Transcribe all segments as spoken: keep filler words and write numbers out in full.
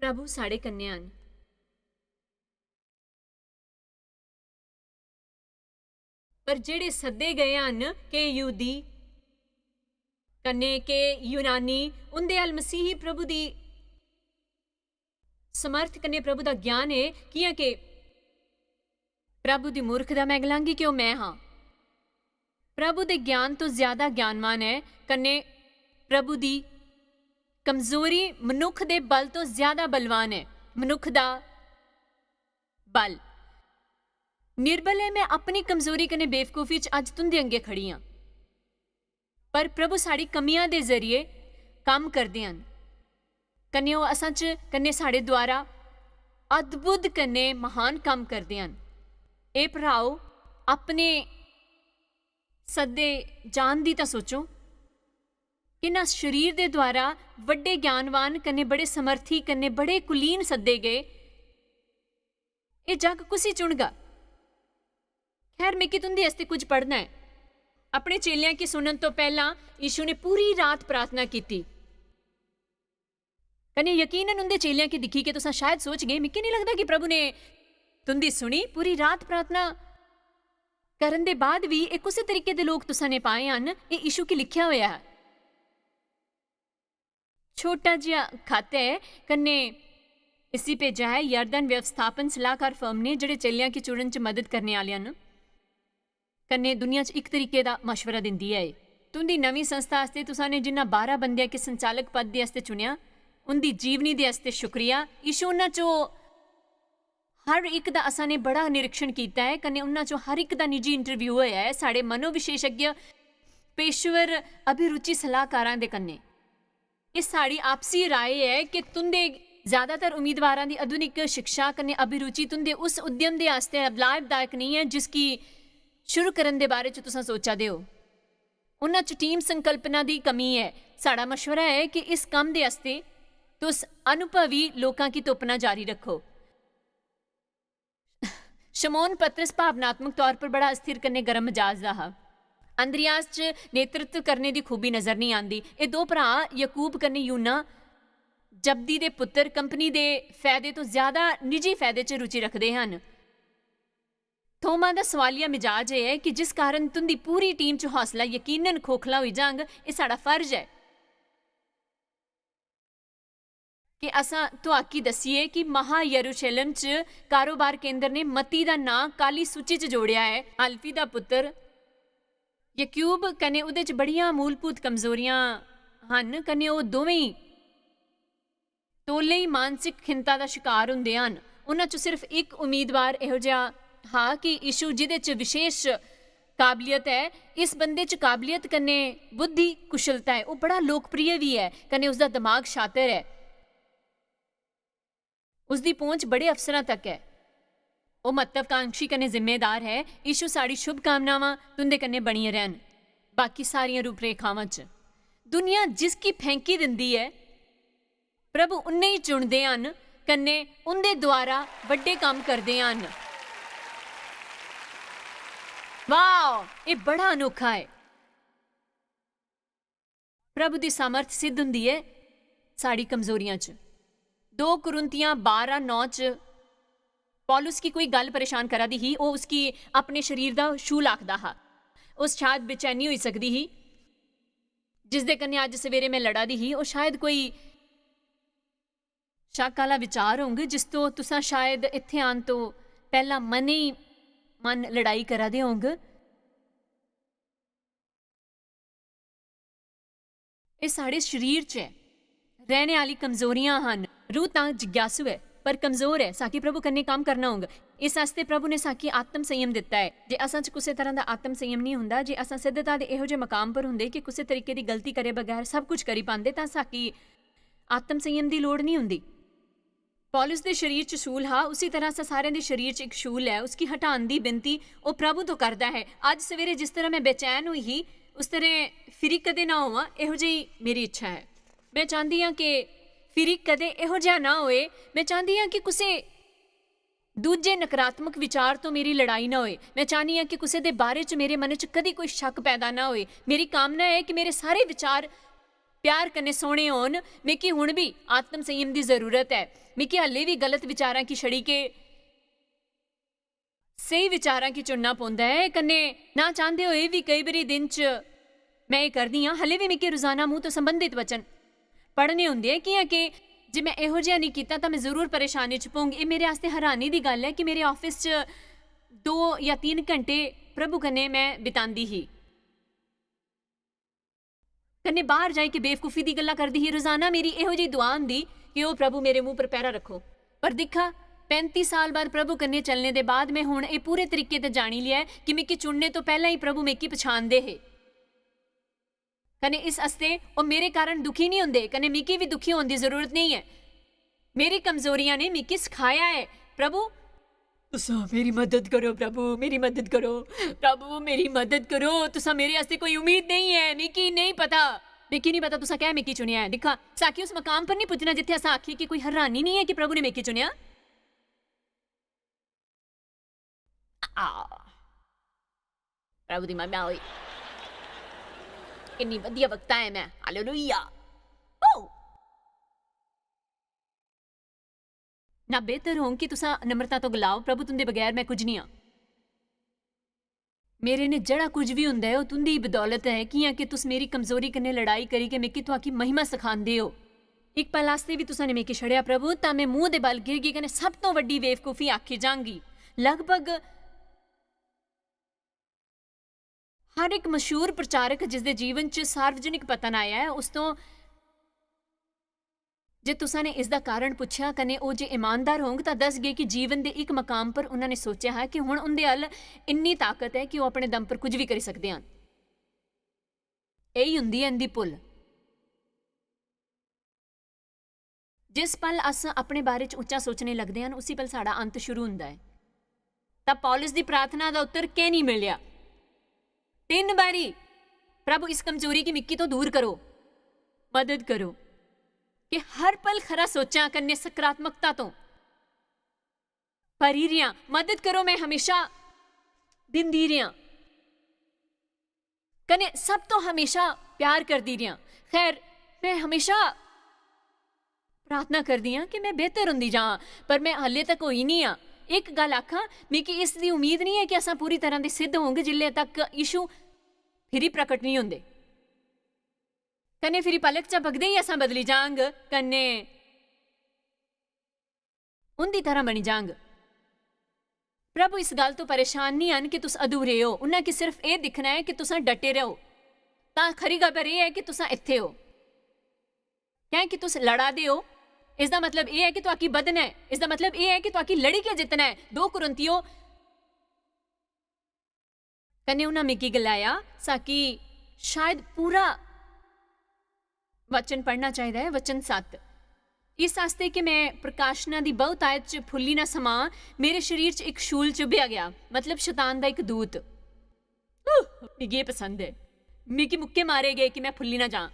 प्रभु साढ़े कन्नै हन। पर जेह्ड़े सद्दे गए हन, के यहूदी कन्नै के यूनानी, उंदे अल मसीही प्रभु दी समर्थ कन्नै प्रभु दा ज्ञान ऐ, कि'यां के प्रभु दी मूर्ख दा मैं गलांगी कि ओह् मैं हां। प्रभु दे ज्ञान तो ज्यादा ज्ञानवान ऐ, कन्नै प्रभु दी कमजोरी मनुख दे बल तो ज्यादा बलवान ऐ। मनुख दा बल निर्बल ऐ। मैं अपनी कमजोरी कन्नै बेवकूफी च अज्ज तुंदे अंगे खड़ी आं, पर प्रभु साढ़ी कमियां दे जरिए कम्म करदे हन, कन्नै ओह् असां च, कन्नै साढ़े द्वारा अद्भुत कन्नै महान कम्म करदे हन। ए भ्राओ, अपने सद्दे जान दी तां सोचो, कि ना शरीर दे द्वारा बड्डे ज्ञानवान कन्नै बड़े समर्थी कन्नै बड़े कुलीन सद्दे गए। एह् जग कुसी चुनगा? खैर, मिगी तुं'दे आस्तै कुछ पढ़ना ऐ। अपने चेलेआं गी सुनन तो पैह्लां यीशु ने पूरी रात प्रार्थना कीती। कन्नै यकीनन उं'दे चेलेआं गी दिक्खी के तुसां शायद सोचगे, "मिगी निं लगदा कि प्रभु ने तुं'दी सुनी।" पूरी रात प्रार्थना करन दे बाद बी एह् कुसै तरीके दे लोक तुसां ने पाए हन, एह् यीशु गी लिखेआ होएआ ऐ। छोटा जेहा खत ऐ, कन्नै इसी भेजा ऐ यरदन व्यवस्थापन सलाहकार फर्म ने, जेह्ड़े चेलेआं गी चुनन च मदद करने आह्ले न। कन्नै दुनिया च इक तरीके दा मशवरा दिंदी ऐ एह्। तुं'दी नमीं संस्था आस्तै तुसां ने जिन्ना बारां बंदेआं गी संचालक पद दे आस्तै चुनेआ, उं'दी जीवनी दे आस्तै शुक्रिया। यीशु उन्हां चो हर इक दा असां ने बड़ा निरीक्षण कीता ऐ, कन्नै उन्हां चो हर इक दा निजी इंटरव्यू होया ऐ साढ़े मनोविशेषज्ञ पेशेवर अभिरुचि सलाहकारां दे कन्नै। एह् साढ़ी आपसी राय ऐ कि तुं'दे ज्यादातर उम्मीदवारां दी आधुनिक शिक्षा कन्नै अभिरुचि तुं'दे उस उद्यम दे आस्तै लाभदायक नेईं ऐ जिसगी शुरू करन दे बारे च तुसां सोचा दे ओ। उन्हां च टीम संकल्पना दी कमी ऐ। साढ़ा मशवरा ऐ कि इस कम्म दे आस्तै तुस अनुभवी लोकां गी तुप्पना जारी रक्खो। शमौन पतरस भावनात्मक तौर पर बड़ा अस्थिर कन्नै गर्म मजाज दा हा। अंद्रियास च नेतृत्व करने दी खूबी नजर नेईं आंदी। एह् दो भ्राऽ, याकूब कन्नै यूहन्ना, जबदी दे पुत्तर, कंपनी दे फैदे तो ज्यादा निजी फैदे च रुचि रखदे हन। थोमा दा सवालिया मिजाज एह् ऐ कि जिस कारण तुं'दी पूरी टीम च हौसला यकीनन खोखला होई जांग, एह् साढ़ा फर्ज ऐ। कि असां तुआकी दस्सिए कि महा यरूशलेम च कारोबार केंद्र ने मती दा नां काली सूची च जोड़ेआ ऐ। अल्फी दा पुत्तर यकूब कन्नै ओह्दे च बड़ियां मूलभूत कमजोरियां हन, कन्नै ओह् दोवें तौले ही मानसिक खिंता दा शकार होंदे हन। उन्हां च सिर्फ इक उम्मीदवार एहो जेहा हा कि यीशु, जिदे च विशेष काबलियत ऐ, इस बंदे च काबलियत कन्नै बुद्धि कुशलता ऐ। ओह् बड़ा लोकप्रिय बी ऐ, कन्नै उसदा दमाग शातर ऐ। उसदी पहुंच बड़े अफसरां तक ऐ। ओह् महत्वाकांक्षी कन्नै जिम्मेदार ऐ। यीशु, साढ़ी शुभकामनावां तुं'दे कन्नै बनियै रैह्न, बाकी सारियां रूपरेखावां च। दुनिया जिसगी फैंकी दिंदी ऐ, प्रभु उन्ने ही चुनदे हन, कन्नै उं'दे द्वारा बड्डे कम्म करदे हन। वाह, एह् बड़ा अनोखा ऐ। प्रभु दी सामर्थ सिद्ध हुंदी ऐ साढ़ी कमजोरियां च। दो कुरिन्थियां बारां नौ च पौलुस गी कोई गल्ल परेशान करा दी ही, ओह् उसगी अपने शरीर दा शूल आखदा हा। उस शायद बेचैनी होई सकदी ही, जिसदे कन्नै अज्ज सवेरे में लड़ा दी ही। ओह् शायद कोई शक आह्ला विचार होंग, जिस तो तुसां शायद इत्थै आन तो पैह्ला मनै ही मन लड़ाई करा दे होंग। एह् साढ़े शरीर च ऐ, रैह्ने आह्ली कमजोरियां हन। रूह तां जिज्ञासु ऐ, पर कमजोर ऐ, साकी प्रभु कन्नै कम्म करना होंग। इस आस्तै प्रभु ने साकी आत्म संयम दित्ता ऐ। जे असां च कुसै तरह दा आत्म संयम नहीं हुंदा, जे असां सिद्धता दे एहो जे मकाम पर हुंदे कि कुसै तरीके दी गलती करे बगैर सब कुछ करी पांदे, तां साकी आत्म संयम दी लोड़ नहीं हुंदी। पौलुस दे शरीर च शूल हा, उसी तरह असां सारें दे शरीर च इक शूल ऐ। उसकी हटान दी बिनती ओह् प्रभु तो करदा है। अज्ज सवेरे जिस तरह मैं बेचैन होई ही, उस तरह फिरी कदें ना होवां, एहो जेही मेरी इच्छा ऐ। मैं चांह्दी आं कि फिरी कदें एहो जेहा ना होए। मैं चांह्दी आं कि कुसै दूजे नकारात्मक विचार तो मेरी लड़ाई ना होए। मैं चाह्न्नी आं कि कुसै दे बारे च मेरे मन च कदी कोई शक पैदा ना होए। मेरी कामना ऐ कि मेरे सारे विचार प्यार कन्नै सोह्ने होन। मिगी हुन बी आत्म संयम दी जरूरत ऐ। मिगी हल्ले बी गलत विचारां गी छड़ी के स्हेई विचारां गी चुनना पौंदा ऐ। कन्नै ना चांह्दे होए बी केई बारी दिन च में एह् करदी आं। हल्ले बी मिगी रोजाना मूंह तो संबंधित वचन पढ़ने होंदे ऐ, कि'यां के जे में एहो जेहा नेईं कीता तां में जरूर परेशानी च पौंग। एह् मेरे आस्तै हैरानी दी गल्ल ऐ कि मेरे office च दो जां तिन्न घैंटे प्रभु कन्नै में बितांदी ही। कन्नै बाह्र जाई के बेवकूफी दी गल्ला करदी ही। रोजाना मेरी एहो जेही दुआ होंदी कि "ओ प्रभु, मेरे मूंह पर पैरा रक्खो।" पर दिक्खा, पैंती साल बाद प्रभु कन्नै चलने दे बाद में हुन एह् पूरे तरीके ते जानी लेआ ऐ कि मिगी चुनने तो पैह्लां ही प्रभु मिगी पछानदे हे। कन्नै इस आस्तै ओह् मेरे कारण दुखी निं होंदे, कन्नै मिगी बी दुखी होने दी जरूरत नेईं ऐ। मेरी कमजोरियां ने मिगी सखाया ऐ, प्रभु, तुसां मेरी मदद करो, प्रभु, मेरी मदद करो, प्रभु, मेरी मदद करो। तुसां मेरे आस्तै कोई उम्मीद नेईं ऐ, मिगी नेईं पता, मिगी नेईं पता तुसां कैं मिगी चुनेआ ऐ। दिक्खा, साकी उस मकाम पर निं पुज्जना जित्थै असां आखिए कि कोई हैरानी निं ऐ कि प्रभु ने मिगी चुनेआ। आ, प्रभु दी महिमा होई। किन्नी वधिया वक्ता ऐ में। हालेलुया। ओ! ना बेहतर होंग कि तुसां नम्रता तो गलाओ, "प्रभु, तुंदे बगैर में कुछ निं आं।" मेरे ने जेह्ड़ा कुछ बी होंदा ऐ, ओह् तुंदी बदौलत ऐ, कि'यां कि तुस मेरी कमजोरी कन्नै लड़ाई करियै मिगी थुआकी महिमा सखांदे ओ। इक पल आस्तै बी तुसां ने मिगी छड़ेआ, प्रभु, तां में मूंह दे बल गिरगी कन्नै सब तों बड्डी बेवकूफी आखी जांगी। लगभग हर इक मशहूर प्रचारक जिसदे जीवन च सार्वजनिक पतन आया ऐ, उस तों जे तुसां ने इसदा कारण पुच्छेआ कन्नै ओह् जे ईमानदार होंग, तां दसगे कि जीवन दे इक मकाम पर उन्हां ने सोचेआ हा कि हुन उंदे अल इन्नी ताकत ऐ कि ओह् अपने दम पर कुछ बी करी सकदे हन। एही हुंदी ऐ इंदी भुल्ल। जिस पल अस अपने बारे च उच्चा सोचने लगदे हन, उसी पल साढ़ा अंत शुरू हुंदा ऐ। तां पौलुस दी प्रार्थना दा उत्तर कैं निं मिलेआ? तिन्न बारी, "प्रभु, इस कमजोरी गी मिक्की तो दूर करो, मदद करो कि हर पल खरा सोचां कन्नै सकारात्मकता तो भरी रियां, मदद करो, में हमेशा दिंदी रियां, कन्नै सब तो हमेशा प्यार करदी रियां।" खैर, में हमेशा प्रार्थना करदी आं कि में बेहतर होंदी जां, पर में हाले तक होई निं आं। इक गल्ल आखां, मिगी इस दी उम्मीद निं ऐ कि असां पूरी तरह दे सिद्ध होंग जिल्ले तक यीशु फिरी प्रकट निं होंदे। कन्नै फिरी पलक झपकदे ही असां बदली जांग, कन्नै उंदी तरह बनी जांग। प्रभु इस गल्ल तो परेशान निं हन कि तुस अधूरे ओ, उन्हां की सिर्फ एह् दिक्खना ऐ कि तुसां डटे रहो। तां खरी खबर एह् ऐ कि तुसां इत्थे ओ। कैं कि तुस लड़ा दे ओ, इसदा मतलब एह् ऐ कि तुआकी बधना ऐ, इसदा मतलब एह् ऐ कि तुआकी लड़ी के जित्तना ऐ। दो कुरिन्थियो कन्नै उन्हां मिगी गलाया, साकी शायद पूरा वचन पढ़ना चाहिदा ऐ, वचन सत्त। इस आस्तै कि में प्रकाशना दी बहुत आयत च फुल्ली ना समां, मेरे शरीर च इक शूल चुभेआ गेआ, मतलब शतान दा इक दूत। उह, मिगी एह् पसंद ऐ। मिगी मुक्के मारे गे कि में फुल्ली ना जां।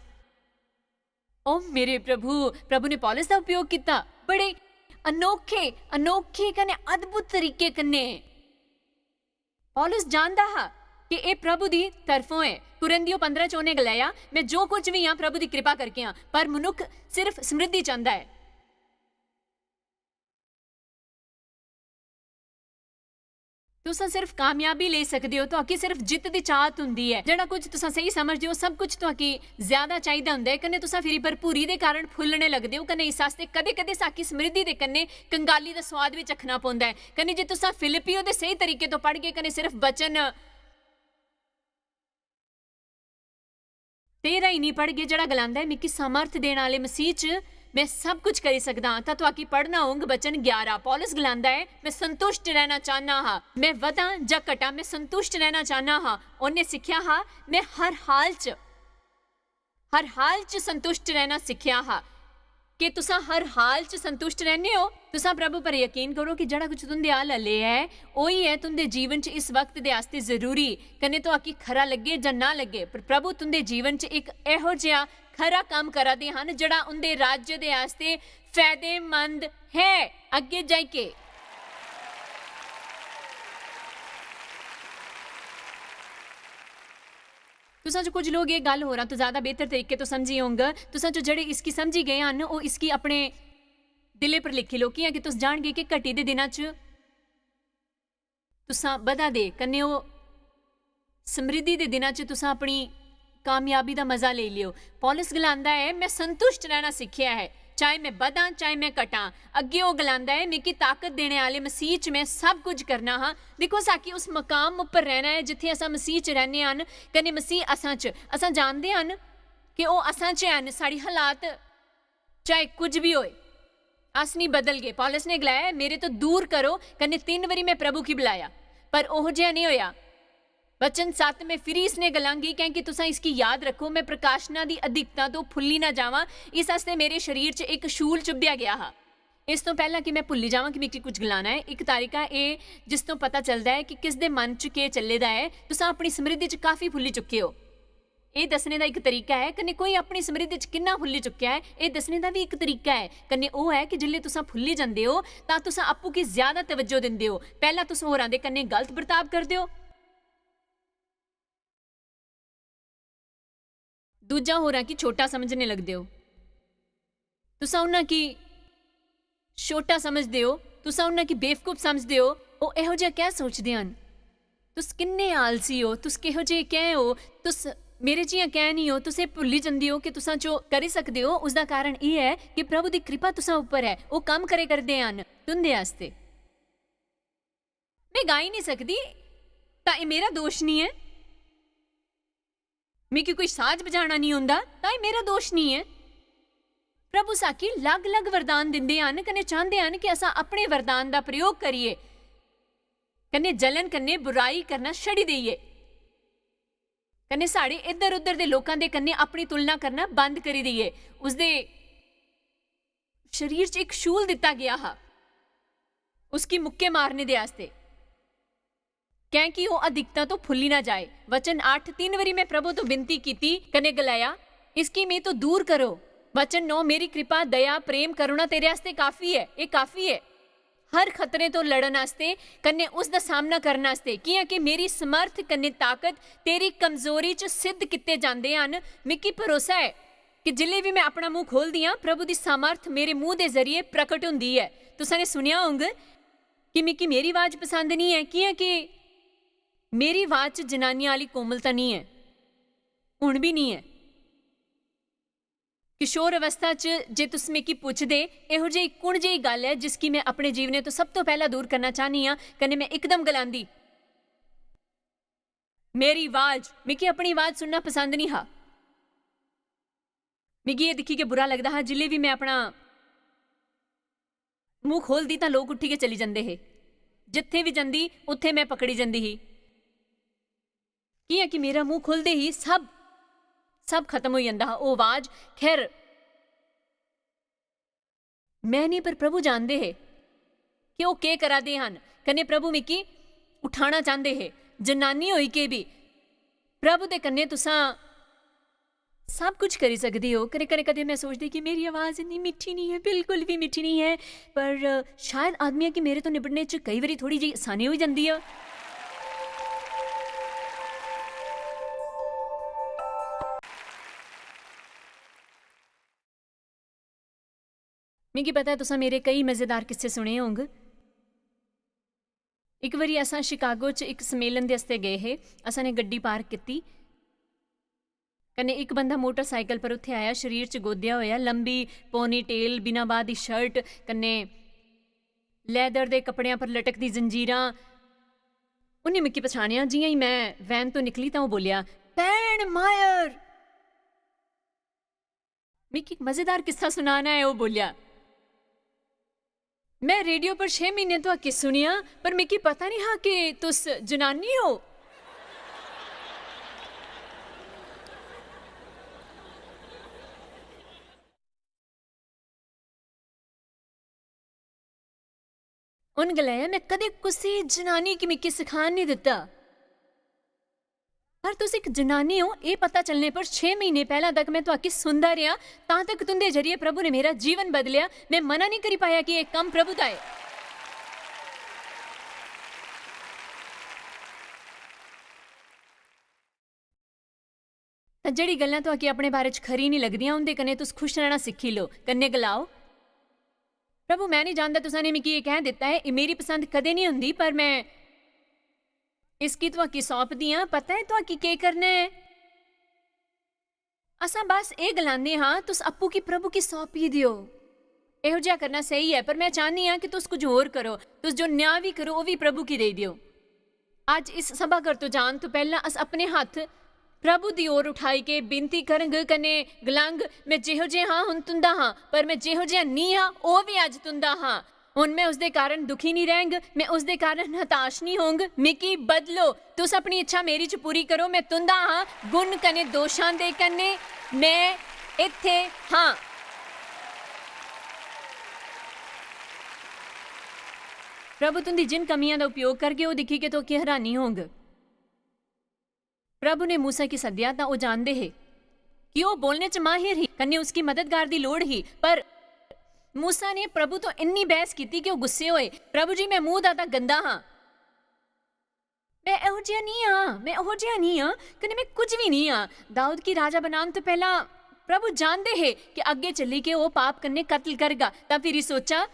ओ मेरे प्रभु, प्रभु ने पौलुस दा उपयोग कीता बड़े अनोखे, अनोखे कन्नै अद्भुत तरीके कन्नै। पौलुस जानदा हा कि एह् प्रभु दी तरफों ऐ। कुरिन्थियो पंदरां च उ'नें गलाया, "में जो कुछ बी आं, प्रभु दी किरपा करके आं, पर मनुक्ख सिर्फ समृद्धि चांह्दा ऐ।" तुसां सिर्फ कामयाबी लेई सकदे ओ, तुआकी सिर्फ जित्त दी चाहत हुंदी ऐ। जेह्ड़ा कुछ तुसां स्हेई समझदे ओ, सब कुछ तुआकी ज्यादा चाहिदा हुंदा ऐ, कन्नै तुसां फिरी भरपूरी दे कारण फुल्लने लगदे ओ, कन्नै इस आस्तै कदें-कदें साकी समृद्धि दे कन्नै कंगाली दा स्वाद बी चक्खना पौंदा ऐ। कन्नै जे तुसां फिलिप्पियो दे स्हेई तरीके तो पढ़गे, कन्नै सिर्फ वचन तेरां ही निं पढ़गे, जेह्ड़ा गलांदा ऐ, "मिगी सामर्थ देने आह्ले मसीह च में सब कुछ करी सकदा आं," तां तुआकी पढ़ना होंग वचन ग्यारह। पौलुस गलांदा ऐ, "में संतुष्ट रहना चाहना हा, में वधां जां घटां, में संतुष्ट रहना चाहना हा।" उन्नै सिक्खेआ हा, "में हर हाल च, हर हाल च संतुष्ट रहना सिक्खेआ हा।" के तुसां हर हाल च संतुष्ट रैह्ने ओ? तुसां प्रभु पर यकीन करो कि जेह्ड़ा कुछ तुं'दे आल हले ऐ, ओही ऐ तुं'दे जीवन च इस वक्त दे आस्तै जरूरी, कन्नै तुआकी खरा लग्गे जां ना लग्गे, पर प्रभु तुं'दे जीवन च इक एहो जेहा खरा कम्म करा दे हन जेह्ड़ा उं'दे राज्य दे आस्तै फायदेमंद है। अग्गें जाइके तुसां च कुछ लोग एह् गल्ल होरां तो ज्यादा बेहतर तरीके तो समझी होंग। तुसां च जेह्ड़े इसकी समझी गए हन, ओह् इसकी अपने दिले पर लिखी लो, कि'यां कि तुस जानगे कि घटी दे दिनां च तुसां बधा दे, कन्नै ओह् समृद्धि दे दिनां च तुसां अपनी कामयाबी दा मजा लेई लियो। पौलुस गलांदा ऐ, "मैं संतुष्ट रहना सिक्खेआ है, चाहे मैं बधां, चाहे मैं घटां।" अग्गें ओह् गलांदा ऐ, "मिगी ताकत देने आह्ले मसीह च मैं सब कुछ करना हा।" दिक्खो, साकी उस मकाम उप्पर रहना ऐ जित्थै असां मसीह च रैह्ने हन, कन्नै मसीह असां च। असां जानदे हन कि ओह् असां च हैन, साढ़ी हालात चाहे कुछ भी होए, अस निं बदलगे। पौलुस ने गलाया, "मेरे तो दूर करो," कन्नै तिन्न बारी मैं प्रभु गी बुलाया, पर ओहो जिहा निं होया। वचन सत्त, मैं फिरी इसने गलांगी, क्योंकि तुसां इसकी याद रखो, मैं प्रकाशना दी अधिकता तो फुल्ली ना जावां, इस आस्तै मेरे शरीर च इक शूल चुभेआ गया हा। इस तो पैह्लां कि मैं भुल्ली जावां कि मिगी कुछ गलाना ऐ, इक तरीका एह् जिस तो पता चलदा ऐ कि किस दे मन च केह् चले दा ऐ, तुसां अपनी समृद्धि च काफी फुल्ली चुके हो। एह् दस्सने दा इक तरीका ऐ, कन्नै कोई अपनी समृद्धि च किन्ना फुल्ली चुकेआ ऐ, एह् दस्सने दा बी इक तरीका ऐ। कन्नै ओह् ऐ कि जिसलै तुसां फुल्ली जंदे ओ, तां तुसां आपूं गी ज्यादा तवज्जो दिंदे ओ। पैह्ला तुस होरां दे कन्नै गलत बर्ताव करदे ओ, दूजा होरां गी छोटा समझने लगदे ओ। तुसां उन्हां गी छोटा समझदे ओ, तुसां उन्हां गी बेवकूफ समझदे ओ। ओह् एहो जिहा कैं सोचदे हन? तुस किन्ने आलसी ओ, तुस किहो जेह् कैं ओ? तुस मेरे जियां कैं निं ओ? तुस एह् भुल्ली जंदे ओ कि तुसां जो करी सकदे ओ, उसदा कारण एह् ऐ कि प्रभु दी कृपा तुसां उप्पर ऐ, ओह् कम्म करे करदे हन तुं'दे आस्तै। में गाई निं सकदी, तां एह् मेरा दोश निं ऐ। मिगी कोई साज बजाना निं औंदा, तां एह् मेरा दोश निं ऐ। प्रभु साकी लग-लग वरदान दिंदे हन कन्नै चांह्दे हन कि असां अपने वरदान दा प्रयोग करिए, कन्नै जलन कन्नै बुराई करना छड़ी देइए, कन्नै साढ़े इद्धर-उद्धर दे लोकां दे कन्नै अपनी तुलना करना बंद करी देइए। उसदे शरीर च इक शूल दित्ता गेआ हा, उसगी मुक्के मारने दे आस्तै, कैंकि ओह् अधिकता तो फुल्ली ना जाए। वचन अट्ठ, तिन्न बारी में प्रभु तो विनती कीती कन्नै गलाया, "इसगी मी तो दूर करो।" वचन नौ, "मेरी कृपा, दया, प्रेम, करुणा तेरे आस्तै काफी ऐ, एह् काफी ऐ हर खतरे तो लड़न आस्तै, कन्नै उस दा सामना करन आस्तै, कि'यां कि मेरी समर्थ कन्नै ताकत तेरी कमजोरी च सिद्ध कीते जांदे हन।" मिगी भरोसा ऐ कि जिल्लै बी में अपना मूंह खोलदी आं, प्रभु दी सामर्थ मेरे मूंह दे जरिए प्रकट होंदी ऐ। तुसां ने सुनेआ होंग कि मिगी मेरी आवाज पसंद निं ऐ, कि'यां कि मेरी आवाज च जनानियां आह्ली कोमलता निं ऐ, हुन बी निं ऐ। किशोर अवस्था च जे तुस मिगी पुछदे, "एहो जेही कुण जेही गल्ल ऐ जिसगी में अपने जीवने तो सब तो पैह्ला दूर करना चाह्न्नी आं?" कन्नै में इकदम गलांदी, "मेरी आवाज, मिगी अपनी आवाज सुनना पसंद निं हा।" मिगी एह् दिक्खी के बुरा लगदा हा, जिल्लै बी में अपना मूंह खोलदी तां लोक उट्ठी गै चली जंदे हे। जित्थै बी जंदी, उत्थै में पकड़ी जंदी ही। कि'यां कि मेरा मूंह खु'लदे ही सब, सब खत्म होई जंदा हा। ओह् आवाज, खैर, में निं, पर प्रभु जानदे हे कि ओह् केह् करा दे हन। कन्नै प्रभु मिगी उठाना चांह्दे हे। जनानी होई के बी प्रभु दे कन्नै तुसां सब कुछ करी सकदे ओ। कदें, कदें, कदें में सोचदी कि मेरी आवाज इन्नी मिट्ठी निं ऐ, बिल्कुल बी मिट्ठी निं ऐ, पर, अ, शायद आदमियां गी मेरे तो निबड़ने च केई बारी थोह्ड़ी जेही आसानी होई जंदी ऐ। मिगी पता ऐ तुसें मेरे केई मजेदार किस्से सुने होंग। इक बारी असां शिकागो च इक सम्मेलन दे आस्तै गे हे। असां ने गड्डी पार्क कीती। कन्नै इक बंदा मोटरसाइकल पर उत्थै आया, शरीर च गोदेआ होया, लंबी ponytail, बिना बांह् दी शर्ट, कन्नै leather दे कपड़ेआं पर लटकदी जंजीरां। उन्नै मिगी पछानेआ। जि'यां ही में वैन तो निकली तां ओह् बोलेआ, "भैन मायर।" "मिगी इक मजेदार किस्सा सुनाना ऐ," ओह् बोलेआ। "में रेडियो पर छे म्हीने तुआकी सुनेआ, पर मिगी पता निं हा कि तुस जनानी ओ।" उन गलाया, "में कदें कुसै जनानी गी मिगी सखान निं दित्ता। पर तुस इक जनानी ओ, एह् पता चलने पर छे म्हीने पैह्लां तक में तुआकी सुनदा रेहा, तां तक तुं'दे जरिए प्रभु ने मेरा जीवन बदलेआ। में मना निं करी पाया कि एह् कम्म प्रभु दा ऐ।" तां जेह्ड़ी गल्लां तुआकी अपने बारे च खरी निं लगदियां, उं'दे कन्नै तुस खुश रैह्ना सिक्खी लो। कन्नै गलाओ, "प्रभु, में निं जानदा तुसां ने मिगी एह् कैं दित्ता ऐ, एह् मेरी पसंद कदें निं होंदी, पर में इसगी तुआकी सौंपदी आं। पता ऐ तुआकी केह् करना ऐ?" असां बस एह् गलाने आं, "तुस अप्पू गी प्रभु गी सौंपी देओ।" एहो जेहा करना स्हेई ऐ, पर में चाह्न्नी आं कि तुस कुछ होर करो। तुस जो न्याऽ बी करो, ओह् बी प्रभु गी देई देओ। अज्ज इस सभा घर तो जान तो पैह्लां अस अपने हत्थ प्रभु दी ओर उठाई के बिनती करंग, कन्नै गलांग, "में जेहो जेहा हां, हुन तुंदा हां, पर में जेहो जेहा निं हां, ओह् बी अज्ज तुंदा हां।" हुन में उसदे कारण दुखी निं रैंह्ग, में उसदे कारण हताश निं होंग। "मिगी बदलो, तुस अपनी इच्छा मेरी च पूरी करो, में तुंदा हां, गुण कन्नै दोशां दे कन्नै, में इत्थै हां।" प्रभु तुंदी जिन कमियां दा उपयोग करगे, ओह् दिक्खी के तुआकी हैरानी होंग। प्रभु ने मूसा गी सद्देआ तां ओह् जानदे हे कि ओह् बोलने च माहिर ही, कन्नै उसकी मददगार दी लोड़ ही, पर मूसा ने प्रभु तो इन्नी बहस कीती कि ओह् गुस्से होए। "प्रभु जी, में मूंह दा तां गंदा हां, में एहो जेहा निं हां, में ओहो जेहा निं हां, कन्नै में कुछ बी निं हां।" दाऊद गी राजा बनान तो पैह्लां प्रभु जानदे हे कि अग्गें चली के ओह् पाप कन्नै कत्ल करगा। तां फिरी सोचा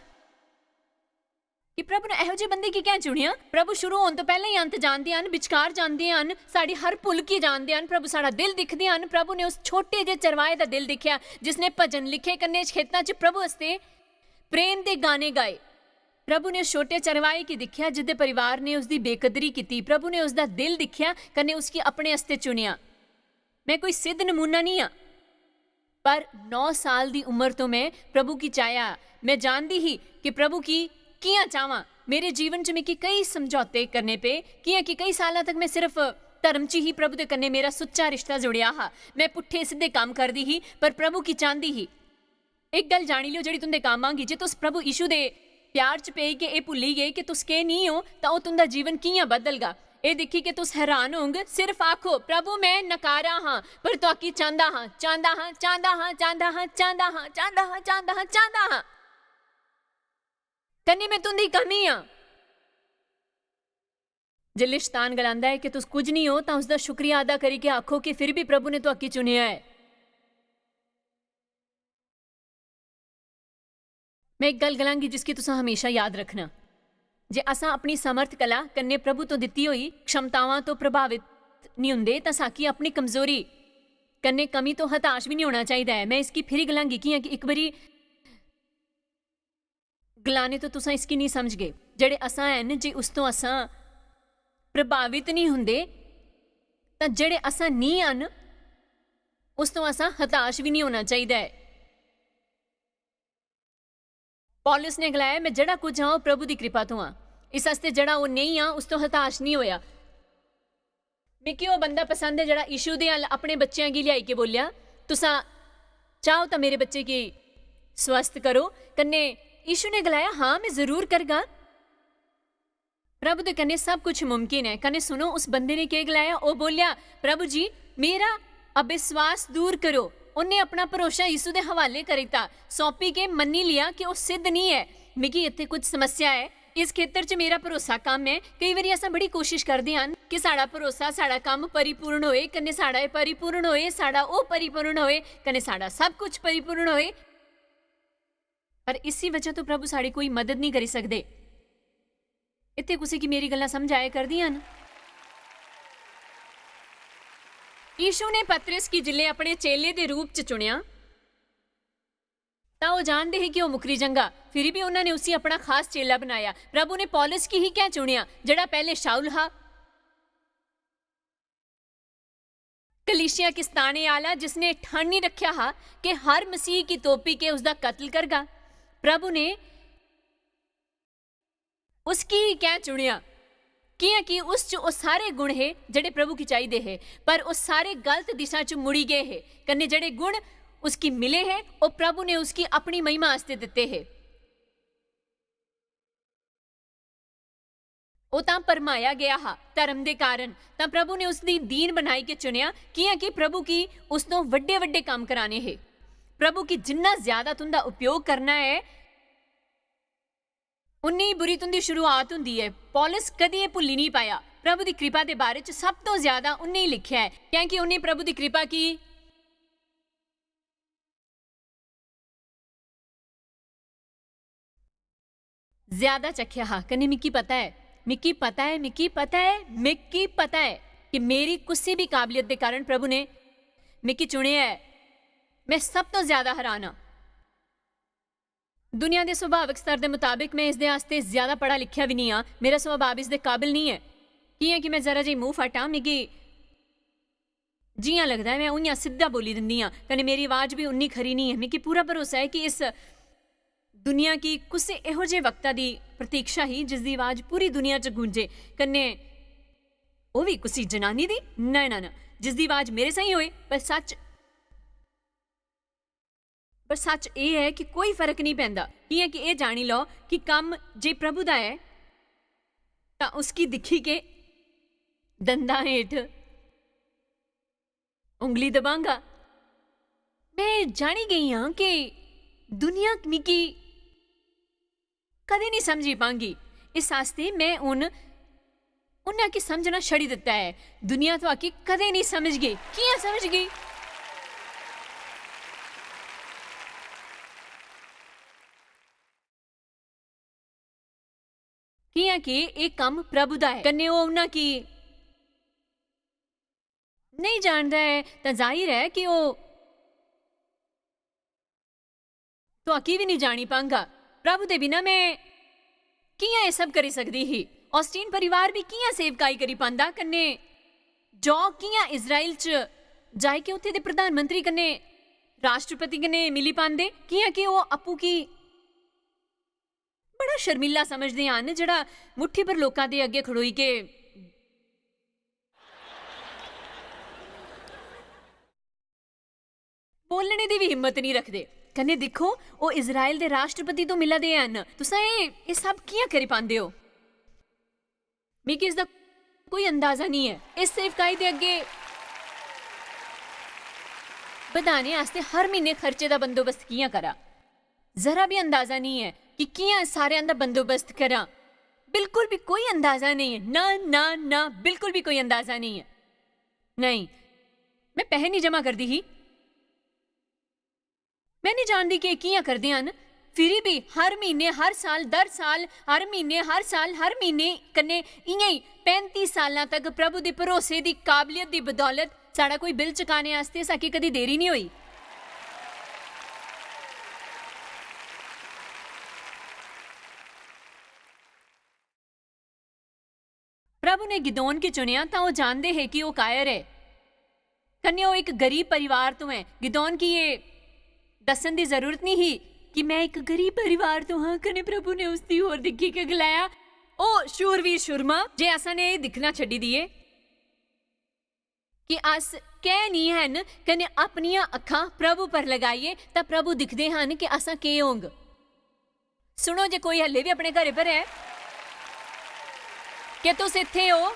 कि प्रभु ने एहो जे बंदे गी कैं चुनेआ? प्रभु शुरू होन तो पैह्लें ही अंत जानदे हन, विचकार जानदे हन, साढ़ी हर भुल गी जानदे हन। प्रभु साढ़ा दिल दिखदे हन। प्रभु ने उस छोटे जे चरवाहे दा दिल दिक्खेआ, जिसने भजन लिखे, कन्नै खेतां च प्रभु आस्तै प्रेम दे गाने गाए। प्रभु ने उस छोटे चरवाहे गी दिक्खेआ, जिसदे परिवार ने उसदी बेकदरी कीती। प्रभु ने उसदा दिल दिक्खेआ, कन्नै उसगी अपने आस्तै चुनेआ। में कोई सिद्ध नमूना निं आं, पर नौ साल दी उम्र तो में प्रभु गी चाहेआ। में जानदी ही कि प्रभु गी कि'यां चाह्वां। मेरे जीवन च मिगी कई समझौते करने पे, कि'यां कि कई सालां तक में सिर्फ धर्म च ही, प्रभु दे कन्नै मेरा सुच्चा रिश्ता जुड़ेआ हा। में पुट्ठे सिद्धे कम्म करदी ही, पर प्रभु गी चांह्दी ही। इक गल्ल जाणी लैओ जेह्ड़ी तुं'दे कम्म आंगी। जे तुस प्रभु यीशु दे प्यार च पेई गे, एह् भुल्ली गे कि तुस केह् निं ओ, तां ओह् तुं'दा जीवन कि'यां बदलगा। एह् दिक्खी के तुस हैरान होंग। सिर्फ आखो, "प्रभु, में नकारा हां, पर तुआकी चांह्दा हां, चांह्दा हां, चांह्दा हां, चांह्दा हां, चांह्दा हां, चांह्दा हां, चांह्दा हां, चांह्दा हां। कन्नै में तुं'दी कमी आं।" जिसलै शतान गलांदा ऐ कि तुस कुछ निं ओ, तां उसदा शुक्रिया अदा करी के आखो कि फिर बी प्रभु ने तुआकी चुनेआ ऐ। में इक गल्ल गलांगी जिसगी तुसां हमेशा याद रखना, जे असां अपनी समर्थ कला कन्नै प्रभु तो दित्ती होई क्षमतावां तो प्रभावित निं हुंदे, तां साकी अपनी कमजोरी कन्नै कमी तो हताश बी निं होना चाहिदा ऐ। में इसगी फिरी गलांगी, कि'यां कि इक बारी गलाने तो तुसां इसगी निं समझगे। जेह्ड़े असां हैन, जे उस तो असां प्रभावित निं हुंदे, तां जेह्ड़े असां निं हन, उस तो असां हताश बी निं होना चाहिदा ऐ। पौलुस ने गलाया, "में जेह्ड़ा कुछ आं, ओह् प्रभु दी कृपा तो आं। इस आस्तै जेह्ड़ा ओह् नेईं आं, उस तो हताश निं होया।" मिगी ओह् बंदा पसंद ऐ जेह्ड़ा यीशु दे अल अपने बच्चें गी लेआई के बोलेआ, "तुसां चाहो तां मेरे बच्चे गी स्वस्थ करो।" कन्नै यीशु ने गलाया, "हां, में जरूर करगा।" प्रभु दे कन्नै सब कुछ मुमकिन ऐ। कन्नै सुनो, उस बंदे ने केह् गलाया? ओह् बोलेआ, "प्रभु जी, मेरा अविश्वास दूर करो।" उन्नै अपना भरोसा यीशु दे हवाले करी दित्ता, सौंपी के मन्नी लिया कि ओह् सिद्ध निं ऐ। "मिगी इत्थै कुछ समस्या ऐ, इस खेतर च मेरा भरोसा कम ऐ।" केई बारी असां बड़ी कोशिश करदे हन कि साढ़ा भरोसा, साढ़ा कम्म परिपूर्ण होए, कन्नै साढ़ा एह् परिपूर्ण होए, साढ़ा ओह् परिपूर्ण होए, कन्नै साढ़ा सब कुछ परिपूर्ण होए। पर इसी वजह तो प्रभु साढ़ी कोई मदद निं करी सकदे। इत्थै कुसै गी मेरी गल्लां समझ आया करदियां न? यीशु ने पतरस गी जिल्लै अपने चेले दे रूप च चुनेआ, तां ओह् जानदे हे कि ओह् मुकरी जंगा। फिरी बी उन्होंने उसी अपना खास चेला बनाया। प्रभु ने पौलुस गी ही कैं चुनेआ, जेह्ड़ा पैह्ले शाऊल हा? कलीसिया गी सताने आह्ला, जिसने ठानी रखेआ हा कि हर मसीह गी तोपी के उसदा कत्ल करगा। प्रभु ने उसगी कैं चुनेआ? कि'यां कि उस च ओह् सारे गुण हे जेह्ड़े प्रभु गी चाहिदे हे, पर ओह् सारे गलत दिशा च मुड़ी गे हे। कन्नै जेह्ड़े गुण उसगी मिले हे, ओह् प्रभु ने उसगी अपनी महिमा आस्तै दित्ते हे। ओह् तां भरमाया गेआ हा धर्म दे कारण, तां प्रभु ने उसदी दीन बनाई के चुनेआ, कि'यां कि प्रभु गी उस तो वड्डे-वड्डे कम्म कराने हे। प्रभु गी जिन्ना ज्यादा तुं'दा उपयोग करना ऐ, उन्नी बुरी तुं'दी शुरुआत हुंदी ऐ। पौलुस कदें एह् भुल्ली निं पाया। प्रभु दी कृपा दे बारे च सब तों ज्यादा उन्नै ही लिखेआ ऐ, क्योंकि उन्नै प्रभु दी कृपा की ज्यादा चखेआ हा। कन्नै मिगी पता ऐ, मिगी पता ऐ, मिगी पता ऐ, मिगी पता ऐ कि मेरी कुसै बी काबलियत दे कारण प्रभु ने मिगी चुनेआ ऐ। में सब तों ज्यादा हैरान आं। दुनिया दे सुभावक स्तर दे मताबक में इसदे आस्तै ज्यादा पढ़ा लिखेआ बी निं आं। मेरा सुभाव इसदे काबल निं ऐ, कि'यां कि में जरा जेही मूंह फट आं। मिगी जि'यां लगदा ऐ, में उ'यां सिद्धा बोली दिंदी आं, कन्नै मेरी आवाज बी उन्नी खरी निं ऐ। मिगी पूरा भरोसा ऐ कि इस दुनिया गी कुसै एहो जेह् वक्ता दी प्रतीक्षा ही, जिसदी आवाज पूरी दुनिया च गूंजे, कन्नै ओह् बी कुसी जनानी दी, ना, ना, ना, जिसदी आवाज मेरे साहीं होए, पर सच, पर सच एह् ऐ कि कोई फर्क निं पैंदा, कि'यां कि एह् जानी लैओ कि कम्म जे प्रभु दा ऐ, तां उसगी दिक्खी के दंदा हेठ उंगली दबांगा। में जानी गेई आं कि दुनिया मिगी कदें निं समझी पांगी। इस आस्तै में हून उन्ना की समझना छड़ी दित्ता ऐ। दुनिया तुआकी कदें निं समझगी। कि'यां समझगी? कि'यां कि एह् कम्म प्रभु दा ऐ। कन्नै ओह् उन्ना की नेईं जानदा ऐ, तां जाहिर ऐ कि ओह् तुआकी बी निं जानी पांगा। प्रभु दे बिना में कि'यां एह् सब करी सकदी ही? ऑस्टिन परिवार बी कि'यां सेवकाई करी पांदा? कन्नै जॉ कि'यां इज़राइल च जाई के उत्थे दे प्रधानमंत्री कन्नै, राष्ट्रपति कन्नै मिली पांदे? कि'यां कि ओह् आपूं की बड़ा शर्मिला समझदे हन, जेह्ड़ा मुट्ठी पर लोकां दे अग्गें खड़ोई के बोलने दी बी हिम्मत निं रखदे। कन्नै दिक्खो, ओह् इज़राइल दे राष्ट्रपति तो मिला दे हन। तुसां एह्, एह् सब कि'यां करी पांदे ओ? मिगी इसदा कोई अंदाजा निं ऐ। इस सेवकाई दे अग्गें बधाने आस्तै हर म्हीने खर्चे दा बंदोबस्त कि'यां करां? जरा बी अंदाजा निं ऐ कि कि'यां सारेआं दा बंदोबस्त करां। बिल्कुल बी कोई अंदाजा नेईं ऐ। ना, ना, ना, बिल्कुल बी कोई अंदाजा नेईं ऐ। नेईं, में पैहे निं जमा करदी ही। में निं जानदी कि एह् कि'यां करदे हन। फिरी बी हर म्हीने, हर साल, दर साल, हर म्हीने, हर साल, हर म्हीने कन्नै इ'यां ई पैंती साल्लां तक प्रभु दे भरोसे दी काबलियत दी बदौलत साढ़ा कोई बिल चुकाने आस्तै साकी कदी देरी निं होई। प्रभु ने गिदोन गी चुनेआ तां ओह् जानदे हे कि ओह् कायर ऐ। कन्नै ओह् इक गरीब परिवार तो ऐ। गिदोन गी एह् दस्सन दी जरूरत निं ही कि में इक गरीब परिवार तो हां। कन्नै प्रभु ने उसदी होर दिक्खी के गलाया, "ओ शूरवीर शूरमा, जे असां ने एह् दिक्खना छड्डी दिए कि अस कैं निं हैन, कन्नै अपनियां अक्खां प्रभु पर लगाइए, तां प्रभु दिखदे हन कि असां केह् होंग।" सुनो, जे कोई हल्ले बी अपने घरै पर ऐ, क्या तुस इत्थै ओ?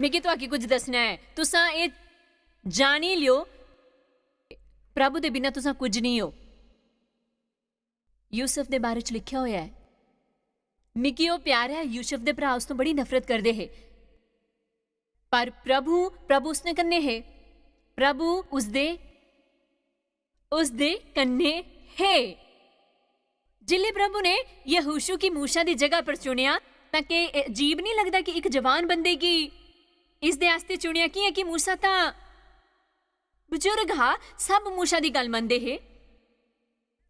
मिगी तुआकी कुछ दस्सना ऐ। तुसां एह् जानी लियो, प्रभु दे बिना तुसां कुछ निं ओ। यूसुफ दे बारे च लिखेआ होआ ऐ, "मिगी ओह् प्यारा ऐ।" यूसुफ दे भ्राऽ उस तों बड़ी नफरत करदे हे, पर प्रभु, प्रभु उसने कन्नै हे। प्रभु उसदे, उसदे कन्नै हे। जिसलै प्रभु ने यहोशू गी मूसा दी जगह पर चुनेआ, तां केह् अजीब निं लगदा कि इक जवान बंदे गी इसदे आस्तै चुनेआ? कि'यां कि मूसा तां बजुर्ग हा, सब मूसा दी गल्ल मनदे हे।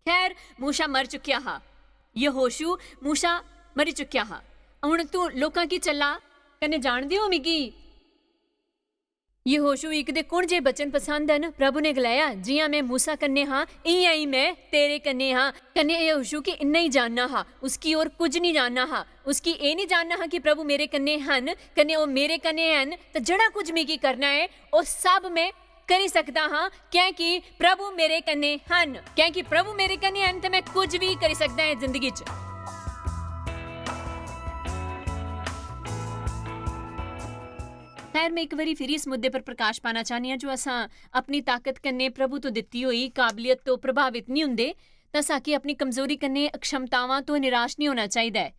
खैर, मूसा मर चुकेआ हा। यहोशू, मूसा मरी चुकेआ हा। हुन तू लोकां गी चला, कन्नै जानदे ओ मिगी? यहोशू इक दे कुण जे बचन पसंद न? प्रभु ने गलाया, "जियां मैं मूसा कन्नै हां, इयां ही मैं तेरे कन्नै हां।" कन्नै यहोशू गी इन्ना ही जानना हा, उसकी होर कुछ नहीं जानना हा। उसकी एह् नहीं जानना हा कि प्रभु मेरे कन्नै हन, कन्नै ओह् मेरे कन्नै हन, ते जेह्ड़ा कुछ मिगी करना ऐ, ओह् सब मैं करी सकदा हां, क्योंकि प्रभु मेरे कन्नै हन। क्योंकि प्रभु मेरे कन्नै हन, ते मैं कुछ भी करी सकदा ऐ जिंदगी च। खैर, मैं इक बारी फिरी इस मुद्दे पर प्रकाश पाना चाहनी आं जो असां अपनी ताकत कन्नै प्रभु तो दित्ती होई काबलियत तो प्रभावित नहीं हुंदे, तां साकी अपनी कमजोरी कन्नै अक्षमतावां तो निराश नहीं होना चाहिदा ऐ।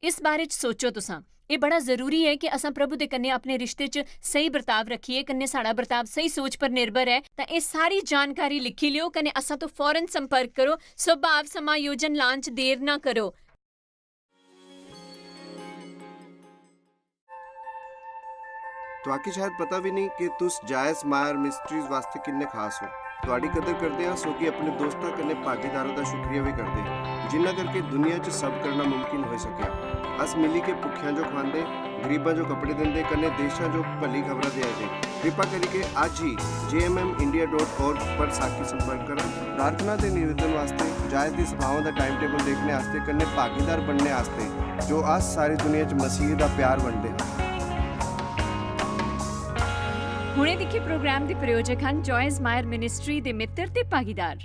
इस बारे च सोचो तुसां। एह् बड़ा जरूरी ऐ कि असां प्रभु दे कन्नै अपने रिश्ते च स्हेई बर्ताव रक्खिए, कन्नै साढ़ा बर्ताव स्हेई सोच पर निर्भर ऐ। तां एह् सारी जानकारी लिखी लियो, कन्नै असां तो फौरन संपर्क करो। स्वभाव समायोजन लांच देर ना करो। तुआकी शायद पता भी नहीं कि तुस जायस मायर मिस्ट्रीज वास्ते किन्ने खास हो। तुआडी कदर करदे आं, सोगी अपने दोस्तां कन्नै भागीदारां दा शुक्रिया भी करदे, जिन्ना करके दुनिया च सब करना मुमकिन होई सकेआ। अस मिली के भुक्खेआं जो खुआंदे, गरीबां जो कपड़े दिंदे, कन्नै देशां जो भली खबरां देआ दे। कृपा करिके अज्ज ही J M M India dot org पर साकी संपर्क करा। प्रार्थना ते निवेदन वास्ते, जायस दी सभावां दा टाइम टेबल देखने आस्ते, कन्नै भागीदार बनने आस्ते, जो अस सारी दुनिया च मसीह दा प्यार बंडदे हां। हुणे दिक्खे प्रोग्राम दे प्रायोजक हन जॉयस मायर मिनिस्ट्री दे मित्र ते भागीदार।